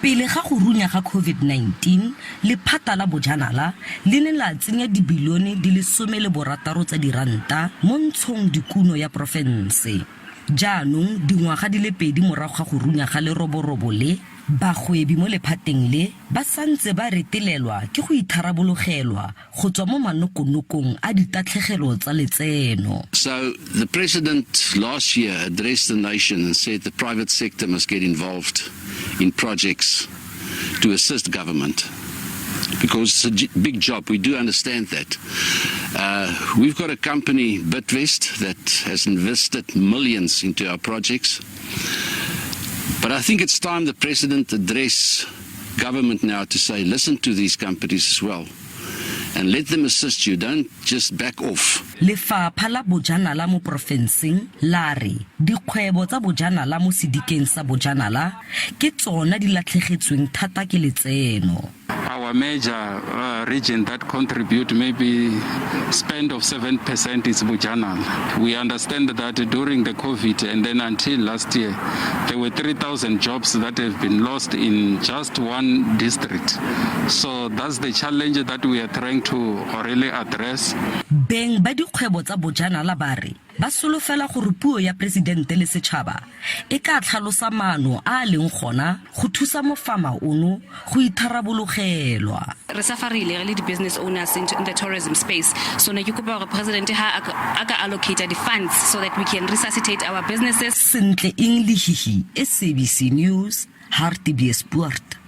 Pele ga go runya ga COVID-19, lephata la bojanala le ne la tsenya dibilione di le 16 tsa diranta mo ntshong dikuno ya porofense. Jaanong, dingwaga di le pedi morago ga go runya ga leroborobo le, bagwebi mo lephateng le ba santse ba retelelwa ke go itharabologelwa go tswa mo manokonokong a ditatlhegelo tsa letseno. So the president last year addressed the nation and said the private sector must get involved in projects to assist government because it's a big job. We do understand that. We've got a company, Bidvest, that has invested millions into our projects. But I think it's time the president address government now to say, listen to these companies as well and let them assist you. Don't just back off. Lefapha la Bojanala mo porofenseng la re dikgwebo tsa bojanala mo sedikeng sa bojanala ke tsona di latlhegetsweng thata ke letseno. Our major region that contribute maybe spend of 7% is Bojanala. We understand that during the COVID and then until last year, there were 3,000 jobs that have been lost in just one district. So that's the challenge that we are trying to really address. Beng ba dikgwebo tsa bojanala ba re ba solofela gore puo ya presidente le setšhaba e ka tlhalosa maano a a leng gona go thusa mofama ono go itharabologelwa. Re sufferile re le di-business owners in the tourism space, so ne ke kopa gore president ha a ka allocate di-funds so that we can resuscitate our businesses. Sentle Eng Lehihi, SABC News, Hartbeespoort.